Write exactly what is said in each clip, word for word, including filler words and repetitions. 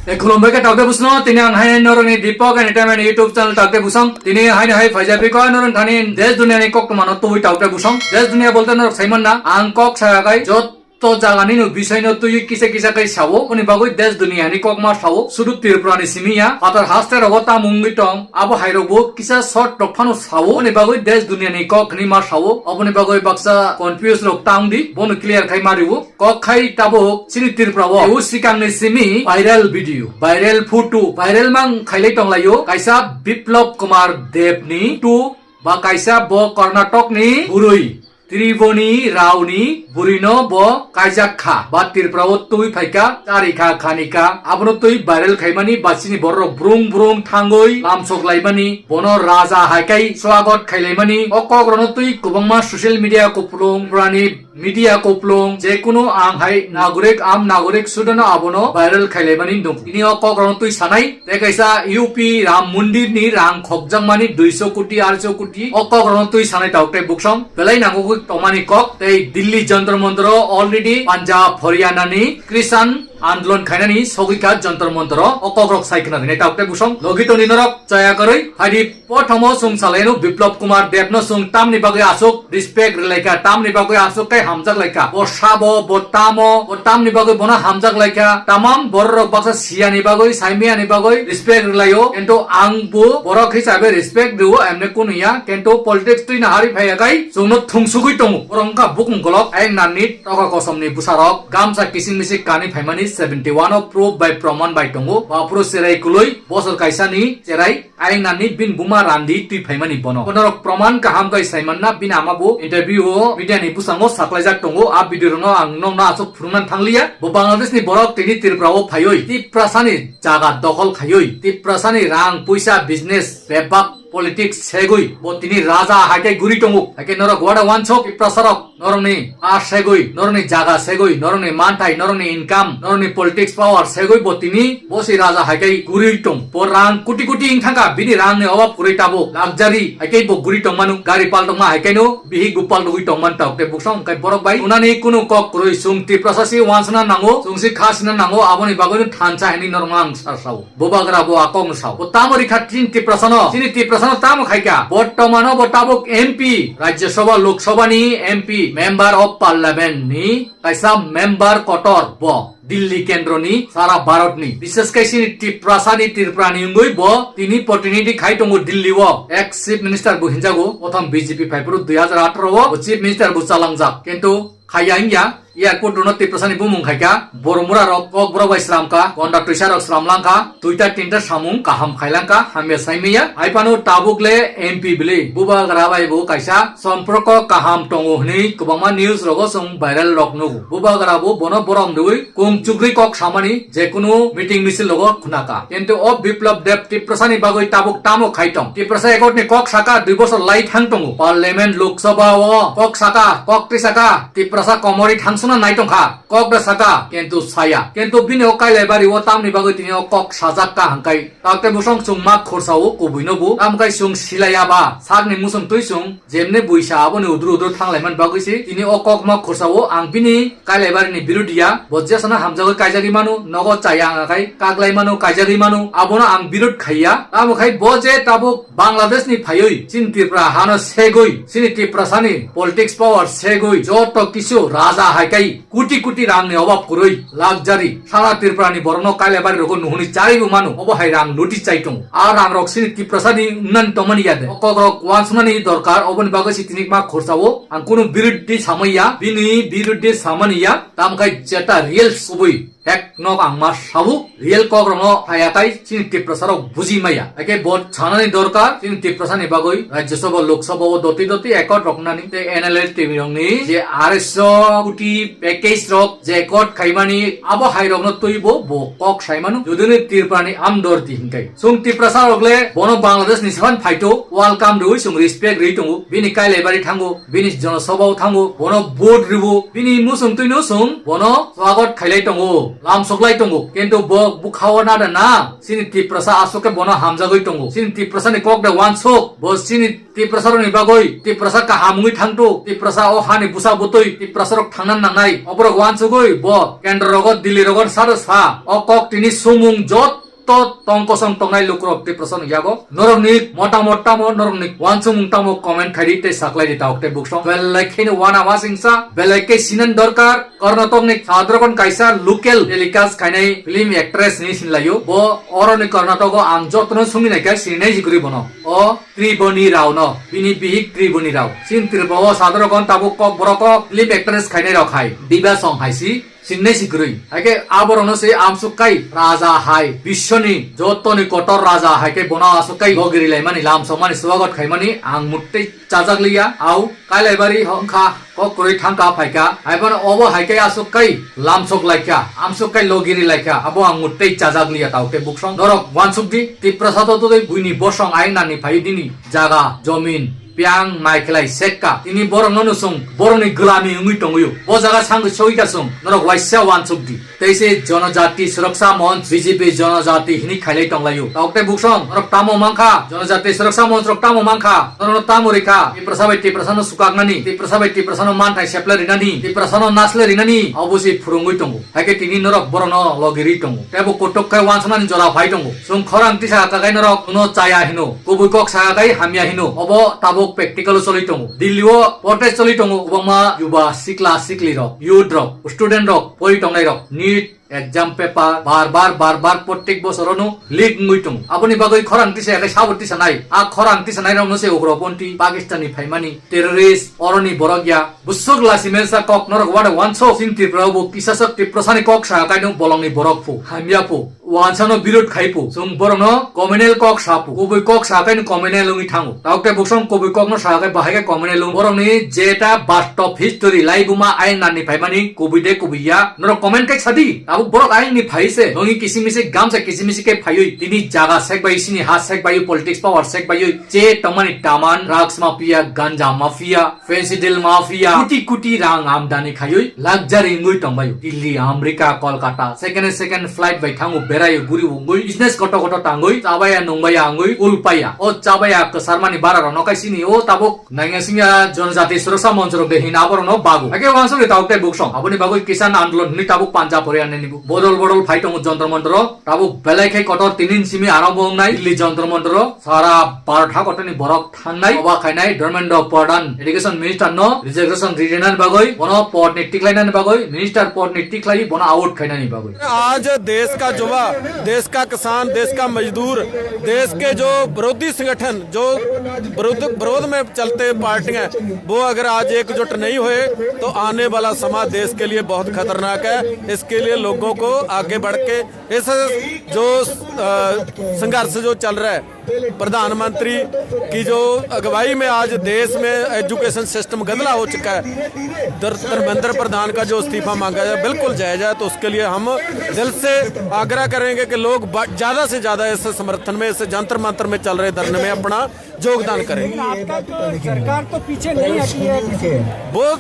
Te khulumbai khe taukte busno, tini ang hai norokni Deepak Entertainment YouTube channel taukte busong. Tini haino hai phaijak biko norok thani des duniani koktwmano tubui taukte busong. Des dunia bolte norok saimanna, ang kok sayakai jotto jaganino bisoino twi kisa kisa kai sao. Oni bagwi des duniani kokma sao. Sudu Tripurani simi ya, phatar haste rogo tamo wngwi tong, abo hairokbo kisa short rok phano sao. Oni bagwi des duniani kok hwnwi ma sao. Oboni bagwi baksa confuse rok tang di, bono clear khai ma riwo. Kok khai tabuk chini Tripura o. Ebu sikangni simi viral video, viral photo, viral mang khailai tonglaio. Kaisa Biplab Kumar Deb ni photo ba kaisa bo Karnatokni burui Triboni raoni burino bo kaijak kha ba Tripura o twi phaikha, chari kha, khani kha. Abono twi viral khaimani ba chini borok brung brung thangwi lamsok laimani, bono raja hai kai swagot khailaimani. O kok rono twi kwbangma social media kupulung, Tripurani media kuplung, jekunu ang hai nagorik, am nagorik sudano abono viral khailaimani nung. Tini o kok rono twi sanai, tei kaisa U P Ram Mandir ni rang khokjakmani duiso koti, arso koti, o kok rono twi sanai taukte buksong. Belai nangogwi tongmani kok, tei Delhi Jantar Mantar o already Punjab, Haryana ni Krishan andolon khainani sogwi kha Jantar Mantar o, o kok rok sai khna dinai taukte buksong. Logi toni norok chaya karwi, haidi Prothomo chwng salaino Biplab Kumar Debno chwng tamni bagwi aswk respect rwlaikha, tamni bagwi aswk khe hamjak laikha. Bo sabo, bo tamo, bo tamni bagwi bono hamjak laikha. Tamam bororok baksa siyani bagwi, saimiyani bagwi respect rwlaio. Kintu ang bo borok hisabe respect rwo, emne kunu ya. Kintu politics twi nahari phaiya kai chwngno thungsugwi tongo. Borok wngkha bukung golok, ayang nanni toga kosomni bwsarok. Gamsa kising misik kani phaimani seventy one o proof bai proman bai tongo. Ba phuru cherai kwlwi bosor kaisani cherai. Ayang nani bini buma randi twi phaimani bono. Bonorok proman kaham kai saimanna bini ama bo interview o media ni bwskango saklaijak tongo. A video rokno ang nokno aswk phwrwngna thangliya. Bo Bangladesh ni borok tini Tripura o phaiwi Tiprasa ni jaga dokhol khaiwi Tiprasa ni rang puisa business bebak politics segwi bo tini raja hai khe guri tongo. Hai khe norok wada wansok Tiprasa rok. Norokni a segwi, norokni jaga segwi, norokni manthai, norokni income, norokni politics power segwi bo tini bo se raja hai kai guri tong. Bo rang kuti kuti wng thangkha, bini rangni obab kwrwi tabuk, luxury hai kai bo guri tong manu, gari pal tongma hai kaino bihik bo pal rwgwi tong man tabuk. Tei buksong kai borok bai unani kunu kok kwrwi, chwng Tiprasa si wansana nango, chwng si kha sina nango, aboni bagwino thansa hinwi norokno ang sa sao. Bubagra bo a kok no sao. Bo tamo rikha chini Tiprasano? Chini Tiprasano tamo khaikha? Bortomano bo tabuk M P, Rajya Sabha, Lok Sabha ni M P, Member of Parliament ni kaisa member kotor bo. Delhi kendro ni, sara Bharat ni. Bishes khai chini Tiprasa ni, Tripura ni wngwi bo tini protinidhi khai tongo Delhi o. Ex Chief Minister bo hinjago. Prothom B J P phaiphuru dui hajar atharo o bo Chief Minister bo chalangjak. Kintu khaiya wngya. Airport rokno Tiprasani bumung khaikha, Boromura rok kok borok bai sramkha, konda twisa rok sramlangkha, duita tinta samung kaham khailangkha, hamya saimaya. Haiphano tabuk le M P bwlwi bubagra bai bo kaisa somporko kaham tongo hwnwi kwbangma news rogo chwng viral rok nugo. Bubagra bo bono borom rwui kung chukri kok samani jekunu meeting misil rogo khunaka. Kintu o Biplab Deb Tiprasani bagwi tabuk tamo khai tong? Tiprasa Accord ni kok saka dui bosor lai thang tongo. Parliament, Lok Sabha o kok saka, kok twi saka, Tiprasa komori thangsuna nai tongkha, kok da saka, kintu saya. Kintu bini o Kailaibari o tamni bagwi tini o kok sajak ka hangkai. Takte busong chwng ma khorsa o kubui no bu. Tamkai chwng silaiya ba, sakni musung twi chwng jemne buisa aboni udru udru thanglaiman bagwi si. Tini o kok ma khorsa o ang bini Kailaibari ni birudiya, bo jesana hamjagwi kaijagwi manu, nogo chaya ang akai, kaglai manu, kaijagwi manu, abono ang birud khaiya. Tamo khai bo je tabuk Bangladesh ni phaiwi, chini Tripura hano segwi, chini Tiprasani politics power segwi, joto kisu raja hai kai, kuti kuti rang ni obab kwrwi, luxury, sara Tripura ni borok no Kailaibari rogo nuhuni charibu manu, obo hai rang luti chai tongo. A rang rok chini Tiprasani wngnan tongmani yade. O kok rok wansuknani dorkar, oboni bagwi si tini ma khorsa o, ang kunu biruddhi samaiya, bini biruddhi samani ya, tamkhai jeta real kubui. Ek nok ang ma sabu, real kok rokno haya tai chini Tiprasa rok buji maya. Ake bo sanani dorkar, chini Tiprasa ni bagwi Rajya Sabha, Lok Sabha o doti doti accord rok nani te N L L T V rok ni je areso kuti package rok je accord khaimani abo hai rokno twi bo, bo kok saimanu. Jodi ni Tripura ni amdor di hinkai. Chwng Tiprasa rok le bono Bangladesh ni sephan phaito, welcome rwi chwng respect rwi tongo. Bini Kailaibari thango, bini Jana Sabha o thango, bono vote ribo, bini musung twino chwng bono swagot khailai tongo. lamsoklai tongo, kintu bo bukhao na da na, chini Tiprasa aswk khe bono hamjagwi tongo. Chini Tiprasani kok de wansuk, bo chini Tiprasarokni bagwi Tiprasa kaham wngwi thangtu, Tiprasa o hani bwsa bwtwi Tiprasarok thangna nangnai, oborok wansugwi bo kendro rogo, Delhi rogo sado sa, o kok tini sumung jot to tong kosong tongnai lukurok Tiprasani yago. Norokni motamot tamo, norokni wansukmung tamo comment khaidi tei saklaidi tauk tei buksong. Belai kheno wana wasingsa, belai khe sinan dorkar. Karnatokni sadrokon kaisa local telecast khainai film actress ni sinlaio. Bo oroni Karnatogo ang jotono sungwi naikha sininai jiguri bono. O Triboni Rao no, bini bihik Triboni Rao. Sin Tripura o sadrokon tabuk kok borok o film actress khainai rok hai. Diba song hai si. Singnai si kwrwi. Haikhe aborokno se amsuk kai raja hai, biswoni jotoni kotor raja haikhe bono asuk kai logiri laimani, lamsokmani, swagot khaimani ang muttei chajak liya. Au Kailaibari hongkha, kok kwrwi thangkha phaikha. Haiphano obo haikhe asuk kai lamsok laikha, amsuk kai logiri laikha. Abo ang muttei chajak liya tau khe buksong. Norok wansuk di, Tiprasa to tei buini bosong aina ni phai dini jaga, jomin, piang mai khlai sekka. Tini borokno no chwng borokni gwlami wngwi tongwio. Bo jaga sangwi soika chwng norok waisa wansuk di. Tei se Jonojati Suraksha Monch, B J P Jonojati hini khailai tonglaio. Tok tei buksong norok tamo mankha, Jonojati Suraksha Monch rok tamo mankha, norokno tamo rikha, Tiprasa bai Tiprasano sukaknani, Tiprasa bai Tiprasano manthai seple rinani, Tiprasano nasle rinani, obo se phwrwngwi tongo. Haikhe tini norok borokno logiri tongo. Tei bo kotok khe wansuknani jora phai tongo. Chwng khorang tisa kakai norok no chaya hino. Kubui kok saka kai hamya hino. Obo tabuk practical o choli tongo. Delhi o protest choli tongo. Kwbangma yuba sikla sikli rok, youth rok, student rok, pori tongnai rok. NEET exam paper bar bar, bar bar, prottek bosorono leak wngwi tongo. Aboni bagwi khorang tisa khe sabo tisa nai. A khorang tisa nai rokno se ugroponti Pakistan ni phaimani terrorist, oroni borok ya. Busuk lasi mensa kok norok wada wansok. Sin Tripura bo kisasok Tiprasani kok sa kaino bolongni borok phu, hamya phu, wansano birod khai phu. Chwng borokno communal kok sa phu. Kubui kok sa kaino communal wngwi thango. Tok tei buksong kubui kokno sa kai bahai khe communal wng. Borokni jeta bastop history laibuma ainani phaimani kubui de kubui ya. Norok comment kai sadi. Abo borok aini phai se. Nongi kisimisi gamsa kisimisi khe phaiwi. Tini jaga sek bai sini ha sek bai politics power sek bai che tongmani taman drugs mafia, ganja mafia, Fensidil mafia, kuti kuti rang amdani khaiwi luxury wngwi tongbaio. Delhi, America, Kolkata, second second flight bai thango, beraio guri wngwi, business koto koto tangwi, chabaya nungbaya wngwi, ulpaya. O chabaya kwsarmani bara rokno kaisini o tabuk nainga singya Jonojati Suraksha Monch rok de hina aborokno bago. Ake wansuk ri tabuk tei buksong. Aboni bagwi Kisan Andolon hwnwi tabuk Punjab Haryana ni bodol bodol phai tongo Jantar Mantar o. Tabuk belai khe kotor tinin simi arambo wngnai Delhi Jantar Mantar o. Sara Bharat hakotoni borok thangnai, oba khainai Dharmendra Pradhan Education Minister no resignation rinani bagwi, bono pod ni tiklainani bagwi, Minister pod ni tiklai bono out khainani bagwi. आज देश का युवा, देश का किसान, देश का मजदूर, देश के जो विरोधी संगठन, जो विरोध, विरोध में चलते पार्टियां, वो अगर आज एकजुट नहीं हुए तो आने वाला समा देश के लिए बहुत खतरनाक है। इसके लिए लोगों को आगे बढ़ के इस जो, अ, संघर्ष जो चल रहा है, प्रधानमंत्री की जो अगुवाई में आज देश में एजुकेशन सिस्टम गंदला हो चुका है। धर-, धर्मेंद्र प्रधान का जो इस्तीफा मांगा है, बिल्कुल जायज है। तो उसके लिए हम दिल से आग्रह करेंगे कि लोग ब-, ज्यादा से ज्यादा इस समर्थन में, इस जंतर मंतर में चल रहे धरने में अपना योगदान करें। आपका तो सरकार तो पीछे नहीं हटी है। वो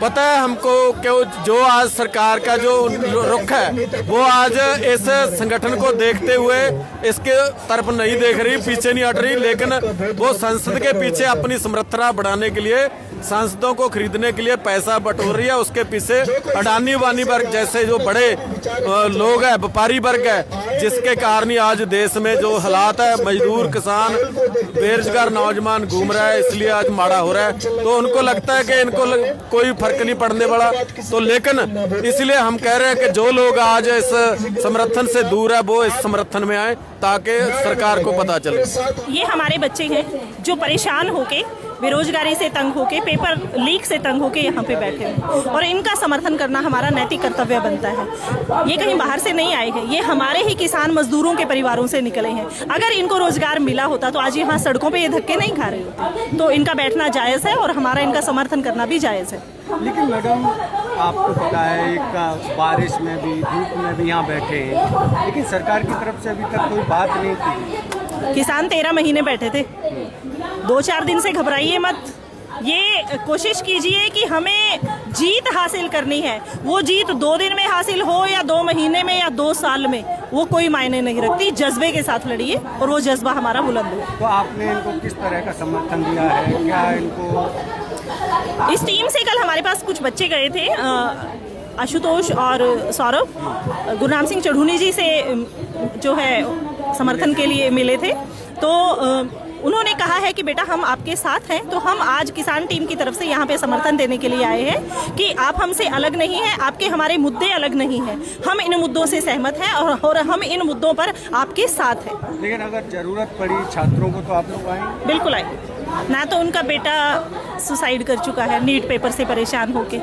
पता है हमको, क्यों जो आज सरकार का जो रुख है, वो आज इस संगठन को देखते हुए इसके तरफ नहीं देख रही, पीछे नहीं हट रही, लेकिन वो संसद के पीछे अपनी समर्थना बढ़ाने के लिए, सांसदों को खरीदने के लिए पैसा बटोर रही है। उसके पीछे अडानी वानी वर्ग जैसे जो बड़े, अ, लोग हैं, व्यापारी वर्ग है, जिसके कारण ही आज देश में जो हालात है, मजदूर, किसान, बेरोजगार नौजवान घूम रहा है, इसलिए आज माड़ा हो रहा है। तो उनको लगता है कि इनको लग-, कोई फर्क नहीं पड़ने वाला। तो लेकिन इसलिए हम कह रहे हैं कि जो लोग आज इस समर्थन से दूर है, वो इस समर्थन में आए, ताकि सरकार को पता चले। ये हमारे बच्चे हैं जो परेशान होके, बेरोजगारी से तंग होके, पेपर लीक से तंग होके यहाँ पे बैठे हैं और इनका समर्थन करना हमारा नैतिक कर्तव्य बनता है। ये कहीं बाहर से नहीं आए हैं, ये हमारे ही किसान मजदूरों के परिवारों से निकले हैं। अगर इनको रोजगार मिला होता तो आज यहाँ सड़कों पे ये धक्के नहीं खा रहे होते। तो इनका बैठना जायज़ है और हमारा इनका समर्थन करना भी जायज़ है। लेकिन मैडम, आपको पता है, एक, आ, बारिश में भी, धूप में भी यहाँ बैठे हैं, लेकिन सरकार की तरफ से अभी तक कोई बात नहीं की। किसान तेरह महीने बैठे थे, दो चार दिन से घबराइए मत, ये कोशिश कीजिए कि हमें जीत हासिल करनी है। वो जीत दो दिन में हासिल हो या दो महीने में या दो साल में, वो कोई मायने नहीं रखती। जज्बे के साथ लड़िए और वो जज्बा हमारा बुलंद हो। तो आपने इनको किस तरह का समर्थन दिया है? क्या इनको इस टीम से कल हमारे पास कुछ बच्चे गए थे, अ, आशुतोष और सौरभ, गुरुनाम सिंह चढ़ूनी जी से, अम, जो है, समर्थन के लिए मिले थे। तो, अ, उन्होंने कहा है कि बेटा, हम आपके साथ हैं। तो हम आज किसान टीम की तरफ से यहाँ पे समर्थन देने के लिए आए हैं कि आप हमसे अलग नहीं हैं, आपके हमारे मुद्दे अलग नहीं हैं, हम इन मुद्दों से सहमत हैं और, और हम इन मुद्दों पर आपके साथ हैं। लेकिन अगर जरूरत पड़ी छात्रों को, तो आप लोग आएंगे? बिल्कुल आएंगे। ना तो उनका बेटा सुसाइड कर चुका है नीट पेपर से परेशान होके,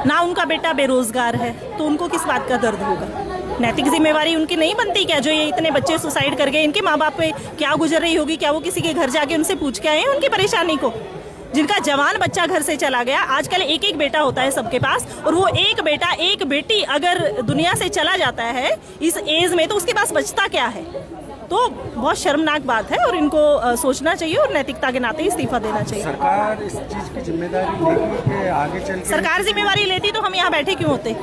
ना उनका बेटा बेरोजगार है, तो उनको किस बात का दर्द होगा? नैतिक जिम्मेवारी उनकी नहीं बनती क्या, जो ये इतने बच्चे सुसाइड कर गए? इनके माँ बाप पे क्या गुजर रही होगी? क्या वो किसी के घर जाके उनसे पूछ के आए हैं उनकी परेशानी को? जिनका जवान बच्चा घर से चला गया, आजकल एक एक बेटा होता है सबके पास, और वो एक बेटा, एक बेटी अगर दुनिया से चला जाता है इस एज में, तो उसके पास बचता क्या है? तो बहुत शर्मनाक बात है और इनको, अ, सोचना चाहिए और नैतिकता के नाते इस्तीफा देना चाहिए। सरकार इस चीज की जिम्मेदारी लेगी कि आगे चल के सरकार जिम्मेवारी लेती तो हम यहाँ बैठे क्यों होते?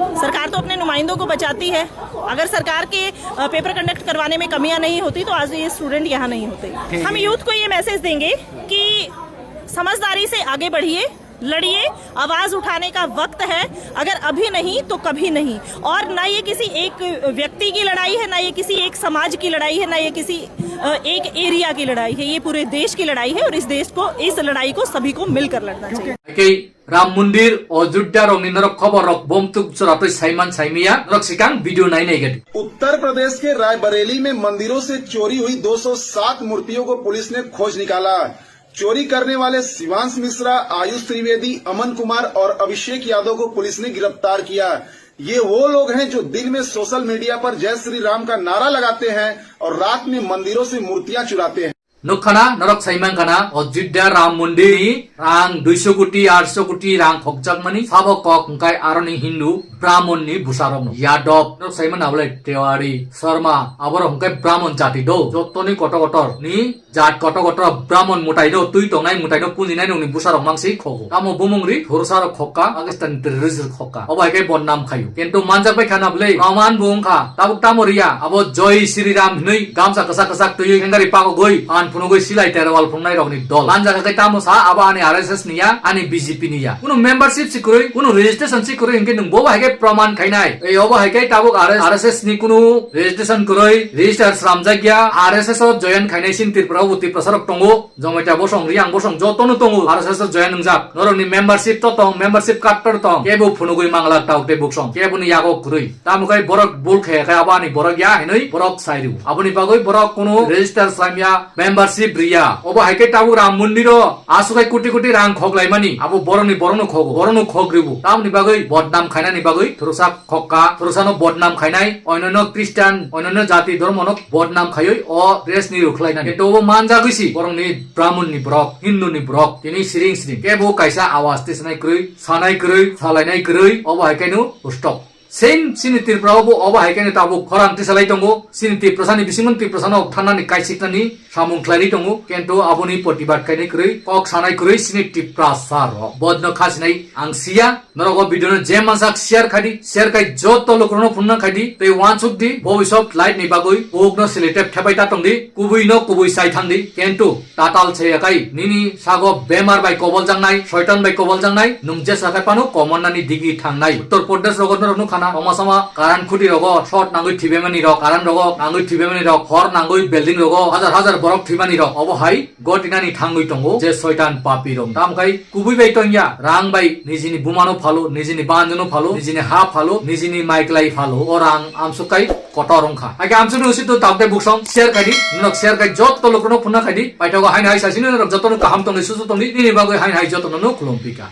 सरकार तो अपने नुमाइंदों को बचाती है। अगर सरकार के, अ, पेपर कंडक्ट करवाने में कमियां नहीं होती तो आज ये स्टूडेंट यहाँ नहीं होते। हम यूथ को ये मैसेज देंगे कि समझदारी से आगे बढ़िए, लड़िए, आवाज उठाने का वक्त है। अगर अभी नहीं तो कभी नहीं। और ना ये किसी एक व्यक्ति की लड़ाई है, ना ये किसी एक समाज की लड़ाई है, ना ये किसी, अ, एक एरिया की लड़ाई है। ये पूरे देश की लड़ाई है और इस देश को, इस लड़ाई को सभी को मिलकर लड़ना चाहिए। Kei Ram Mondir, Ayodhya rokni norok khobor rok bomtuk chwratwi saiman saimiya, norok sikang video nai nai gadi. Uttar प्रदेश के रायबरेली में मंदिरों से चोरी हुई दो सौ सात मूर्तियों को पुलिस ने खोज निकाला। चोरी करने वाले शिवांश मिश्रा, आयुष त्रिवेदी, अमन कुमार और अभिषेक यादव को पुलिस ने गिरफ्तार किया। ये वो लोग हैं जो दिन में सोशल मीडिया पर जय श्री राम का नारा लगाते हैं और रात में मंदिरों से मूर्तियां चुराते हैं। Nukkhana, norok saimankana, Ayodhya Ram Mondir ni rang duiso koti, arso koti rang khokjakmani, sabo kok hwnkhe aroni Hindu, Brahmon ni bwsarokno. Yadav, norok saimana obolai Tewari, Sharma, aborok hwnkhe Brahmon jati do, jottoni kotor kotor ni jat kotor kotor Brahmon mwtai do, twi tongnai mwtai do, punjinai nokni bwsarok mangsi khogo. Tamo bumung ri, thursa rok khokka, Pakistan terrorist rok khokka. Obo hai khe bodnam khaio. Kintu manjak bai khana bwlwi, proman bo wngkha. Tabuk tamo riya, abo Jai Shri Ram hinwi gamsa kwchak kwchak twiwi hengari pagogwi, phan phunugwi silai terwal phunuknai rokni dol. Manjak khe tamo sa, abo ani R S S ni ya, ani B J P ni ya. Kunu membership si kwrwi, kunu registration si kwrwi, hinkhe nwng bo bo hai khe proman khainai. Ei obo hai khe tabuk R S S ni kunu registration kwrwi, register slamjak ya, R S S o join khainai sin Tripura o bo Tiprasa rok tongo. Jomaita bosong, Riyang bosong, jotono tongo, R S S o join wngjak. Norokni membership to tong, membership card to tong. Kebo phunugwi mangla tauk tei buksong. Keboni yago kwrwi. Tamo khe borok bul khe khe abo ani borok ya hinwi borok sai rw. Aboni bagwi borok kunu register slamya, membership riya. Obo hai khe tabuk Ram Mondir o aswk hai koti koti rang khok laimani. Abo borokni borokno khogo, borokno khok rw. Tamoni bagwi bodnam khainani bagwi thursa khokka, thursa no bodnam khainai, oinonno Christian, oinonno jati dhormo no bodnam khaiwi o dress ni rw khlainani. Kintu obo manjagwi si borokni Brahmon ni borok, Hindu ni borok, tini siring siring. Kebo kaisa awaz tisanai kwrwi, sanai kwrwi, salainai kwrwi, obo hai khe no stop. Same chini Tripura o bo obo hai khe no tabuk khorang tisalai tongo. Chini Tiprasa ni bisingo Tiprasa no thannani kaisiknani samung khlainai tongo. Kintu aboni protibad khainai kwrwi, kok sanai kwrwi chini Tiprasa rok. Bodno khasinai ang siya. Norok o video no je mansak share khai di, share khai joto lukurokno phunna khai di, tei uansuk di, bobisok light ni bagwi kok no selotep thepai ta tong di, kubui no kubui sai thang di, kintu tatal se yakai nini sago bemar bai kobol jangnai, soitan bai kobol jangnai, nwng jesa khai pano komon nani digi thangnai. Uttar Pradesh rogo norok nukha na, toma sama karan khuti rogo shot nangwi thibemani rok, karan rogo nangwi thibemani rok, hor nangwi building rogo hajar hajar borok thibani rok, obo hai gotinani thangwi tongo je soitan papi rok. Tamkhai kubui bai tongya, rang bai nijini bumano phalo, nijini banjano phalo, nijini ha phalo, nijini maiklai phalo. O rang amsuk kai kotor wngkha. Haikhe amsukni usitu tabuk tei buksong share khai di, norok share khai joto lukurokno phunna khai di. Paithago haino hai sasino norok jotono kaham tongdi, susu tongdi, nini bagwi haino hai jotono no khulum pika.